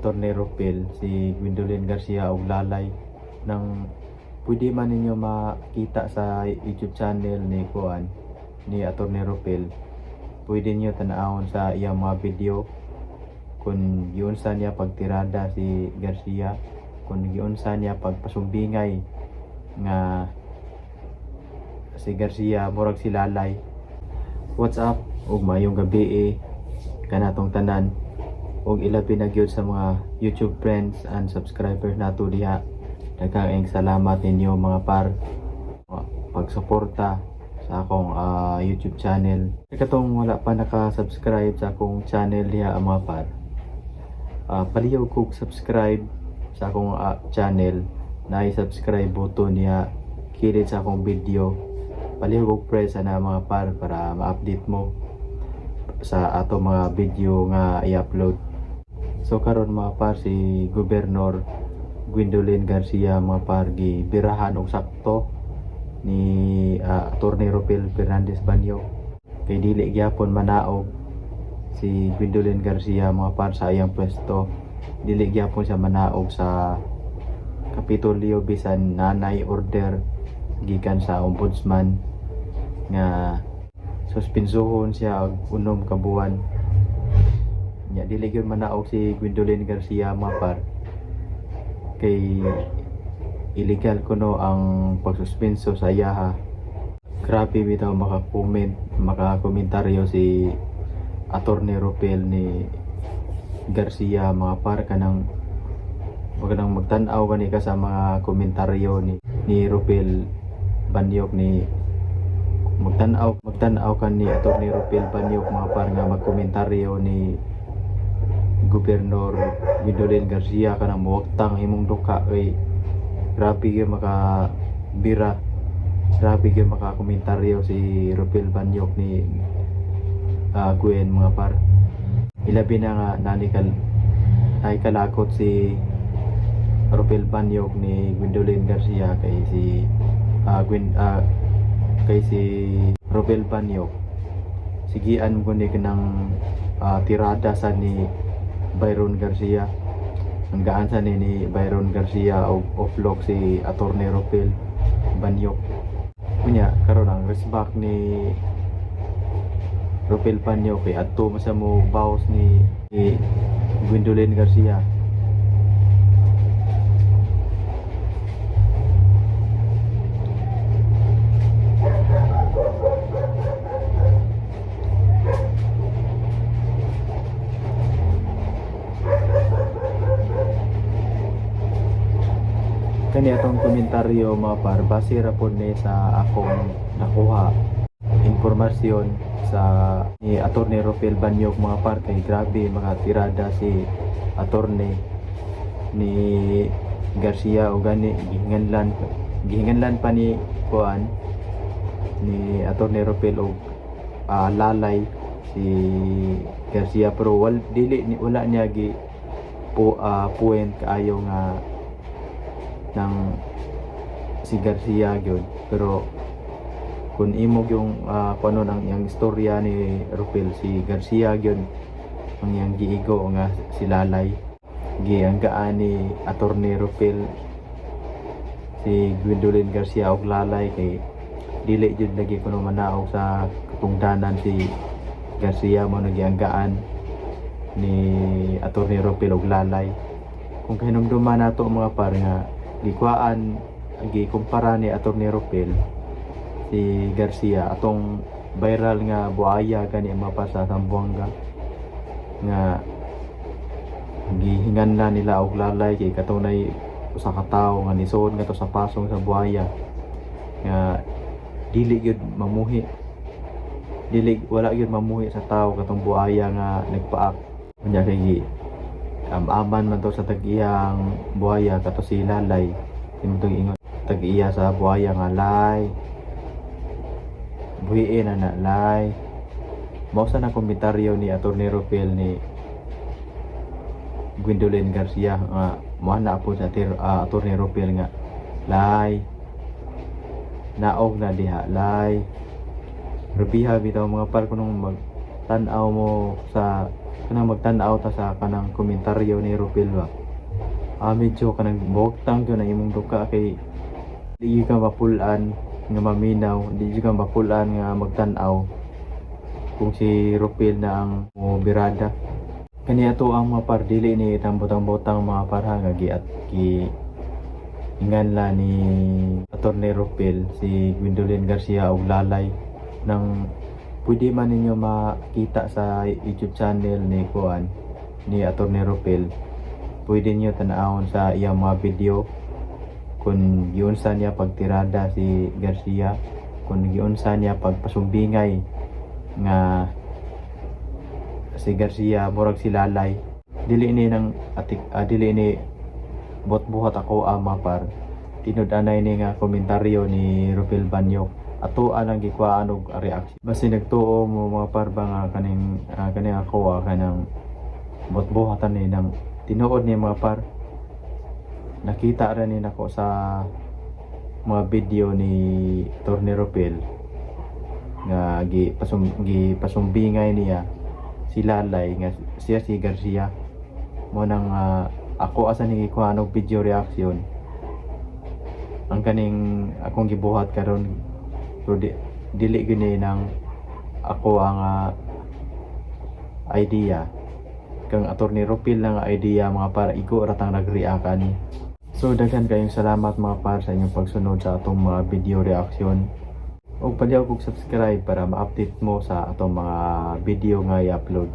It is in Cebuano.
Attorney Rupil si Gwendolyn Garcia og lalay nang pwede man ninyo makita sa YouTube channel ni kuan ni Attorney Rupil. Pwede niyo tan-awon sa iyang mga video kung giunsa niya pagtirada si Garcia, kung giunsa niya pagpasumbingay nga si Garcia murag si lalay. What's up ug maayong gabi eh kanatong tanan ug ilabi na gyud sa mga YouTube friends and subscribers nato diha. Daghang salamat ninyo, mga par, pagsuporta sa akong YouTube channel. Katong wala pa naka-subscribe sa akong channel diha, mga par, palihog kog subscribe sa akong channel na i-subscribe button niya kilid sa akong video. Palihog og press ana, mga par, para ma-update mo sa ato mga video nga i-upload. So karon, mga par, si Gobernador Gwendolyn Garcia, mga par, gibirahan og sakto ni Attorney Rupil Fernandez Banyo kay dili gyapon manaog si Gwendolyn Garcia, mga par, sa iyang pwesto. Dili gyapon siya manaog sa Kapitolyo bisan nanay order gikan sa ombudsman nga suspensuhon siya og 6 ka buwan. Nya dili gyud manaog si Gwendolyn Garcia, mga par, kay illegal kuno ang pagsuspenso sa iyaha. Grabe bitaw maka-comment, maka-komentaryo si Attorney Rupel ni Garcia, mga par. Kanang magandang magtan-aw gani ka sa mga komentaryo ni Rupel Banyok ni magtan-aw ka ni Attorney Rupel Banyok, mga par, nga magkomentaryo ni Gobernador Gwendolyn Garcia, kanang muwagtang imong duka kay grabe gyud maka bira, grabe gyud makakomentaryo si Rupel Banyok ni Gwen, mga par. Ilabi na nga nani kal ay kalakot si Rupel Banyok ni Gwendolyn Garcia kay si Gwen kay si Rupel Banyok sigian mo ni kanang tirada sa ni Byron Garcia. Hanggaan sa ni Byron Garcia og offlock si Attorney Rupel Banyok. Unya karon ang resback ni Rupel Banyok kay adto man sa mo baws ni Gwendolyn Garcia. Kani atong komentaryo, mga par, base ra pod ni sa akong nakuha impormasyon sa ni Attorney Rupel Banyok, mga par, kay grabe mga tirada si attorney ni Garcia o gani gihinganlan pa ni kuan ni Attorney Rupel og lalay si Garcia, pero wal dili ni wala niya gi po point kaayo nga ng si Garcia gyud. Pero kung imo yung kung ano ang iyang istorya ni Rupel, si Garcia gyud ang iyang giigo nga si Lalay. Gianggaan ni Attorney Rupel si Gwendolyn Garcia og lalay kay dili jud lagi kuno manaog sa katungdanan si Garcia, mo nagianggaan ni Attorney Rupel og lalay. Kung kahinumduman nato, mga par, nga gikuhaan gikumpara ni Attorney Rupel si Garcia atong viral nga buaya gani, mga par, sa Zamboanga nga gihinganlan nila og lalay kay katunay usa ka tawo nga nisuod ngadto sa pasong sa buaya nga dili gyud mamuhi, dili wala gyud mamuhi sa tawo katong buaya nga nagpaak. Unya kay gi aman man to sa tag-iyang buhaya kato si lalay, imo tong ingon tag-iya sa buhaya nga, "Lay, buhiin na na, lay." Mao sa na komentaryo ni Attorney Rupel ni Gwendolyn Garcia nga mo na po sa Attorney Rupel nga, "Lay, naog na diha, lay." Rubiha bitaw, mga par, kunong mag tan-aw mo sa Kanang magtan-aw ta sa kanang komentaryo ni Rupil ba. Medyo kanang buwagtang gyud ang imong duka kay di gyud ka mapul-an nga maminaw, di gyud ka mapul-an nga magtan-aw kung si Rupil na ang mo birada. Kani ato ang mga par, dili ni itang butang-butang, mga par, ha, nga giat gi inganla ni Attorney Rupil si Gwendolyn Garcia og lalay nang pwede man ninyo makita sa YouTube channel ni kuan ni Attorney Rupil. Pwede niyo tan-awon sa iyang mga video kung giunsa niya pagtirada si Garcia, kung giunsa niya pagpasumbingay nga si Garcia murag si Lalay. Dili ni nang atik, dili ni buhat-buhat ako ang mga par. Tinud-anay ni nga komentaryo ni Rupil Banyok, ato ang gikuhaan og reaction. Basta nagtuo mo, mga par, ba nga kaning ako kanang buhat-buhatan ni nang tinuod ni, mga par. Nakita ra ni nako sa mga video ni Torne Rupil nga gipasumbingay niya si Lalay nga siya si Garcia mo nang ako asa ni gikuha og video reaction ang kaning akong gibuhat karon. Pero dili gyud ni nang ako ang idea kang Attorney Rupil lang ang idea, mga par. Igo ratang nag-react ani. So daghan kayong salamat, mga par, sa inyong pagsunod sa atong mga video reaction ug paliw kog subscribe para ma-update mo sa atong mga video nga i-upload.